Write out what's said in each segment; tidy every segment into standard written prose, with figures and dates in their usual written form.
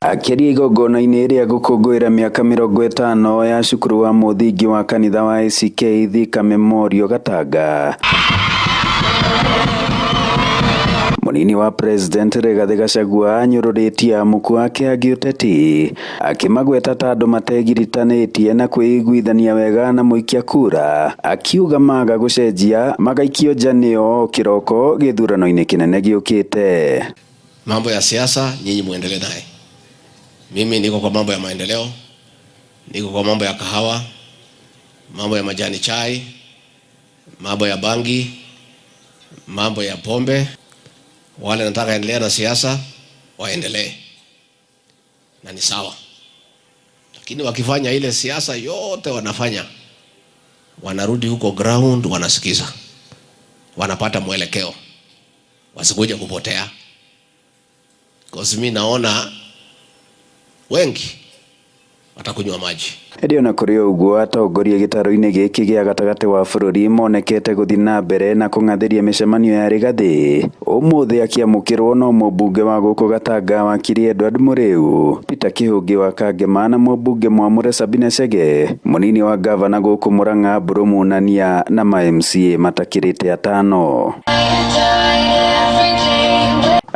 Akĩaria igongona-inĩ rĩa gũkũngũĩra mĩaka 50 ya cukuru wa mũthingi wa kanitha wa ACK Thika Memorial Gatanga. Mũnini wa President Rigathĩ Gachagua anyũrũrĩtie amuku ake a gĩũteti akĩmagweta ta andũ mategiritanĩtie na kwĩiguithania wega na mũikia kura, akiuga maga gũcenjia magaikio nja nĩo kĩroko gĩthurano-inĩ kĩnene gĩũkĩte. Mambo ya siasa nyinyi muendelee naye. Mimi niko kwa mambo ya maendeleo, niko kwa mambo ya kahawa, mambo ya majani chai, mambo ya bangi, mambo ya pombe. Wale nataka endelea na siasa waendelee, na ni sawa, lakini wakifanya ile siasa yote wanafanya, wanarudi huko ground, wanasikiza, wanapata mwelekeo, wasikuja kupotea. Because mimi naona wengi watakunywa maji. Ĩndĩ ona kũrĩ ũguo, atongoria gĩtarũ-inĩ gĩkĩ gĩa gatagatĩ wa bũrũri monekete gũthiĩ na mbere na kũng'athĩria mĩcemanio ya Rigathĩ ũmũthĩ akĩamũkĩrwo no mũmbunge wa gũkũ Gatanga wakiri Edward Mũrĩu, Peter Kĩhũngĩ wa Kangema na mũmbunge mwamũre Sabina Chege, mũnini wa ngavana gũkũ Murang'a Mbũrũ Munania na ma MCA matakĩrĩte atano.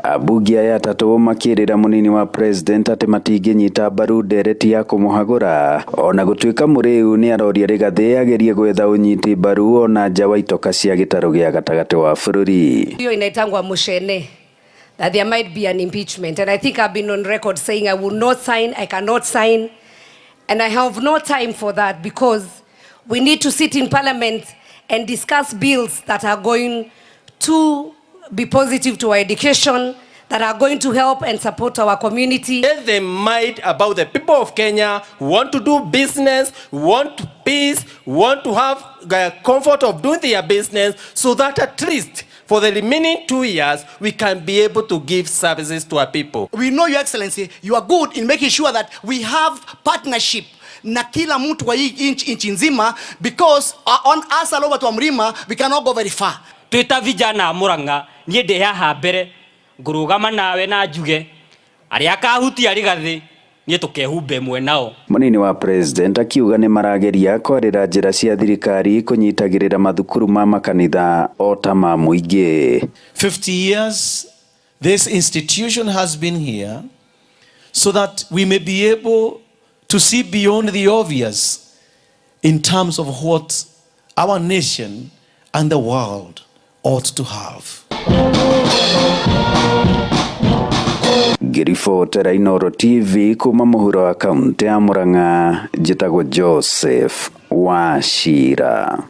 Ambunge aya atatũ makĩrĩra mũnini wa president atĩ matingĩnyita mbaru ndereti ya kũmũhagũra ona gũtuĩka Mũrĩu nĩaroria Rigathĩ agerie gwetha ũnyiti mbaru ona nja wa itoka cia gĩtarũ gĩa gatagatĩ wa bũrũri. Hiyo inaitangwa mushene, that there might be an impeachment, and I think I've been on record saying I will not sign, I cannot sign, and I have no time for that, because we need to sit in parliament and discuss bills that are going to be positive to our education, that are going to help and support our community. Let them mind about the people of Kenya who want to do business, want peace, want to have the comfort of doing their business, so that at least for the remaining 2 years, we can be able to give services to our people. We know, Your Excellency, you are good in making sure that we have partnership na kila mtu kwa hii nchi nzima, because on us alone watu wa mlima, we cannot go very far. Twita vijana a Murang'a, niĩ ndĩ haha mbere ngũrũgama nawe na njuge arĩa akahutia Rigathĩ niĩ tũkehumba ĩmwe nao. Mũnini wa president akiuga nĩ marageria kwarĩra njĩra cia thirikari kũnyitagĩrĩra mathukuru ma makanitha o ta ma mũingĩ. 50 years this institution has been here so that we may be able to see beyond the obvious in terms of what our nation and the world ought to have. Ngĩribotera Inooro TV kuma mũhuro wa kaũntĩ ya Murang'a, njĩtagwo Joseph Wachira.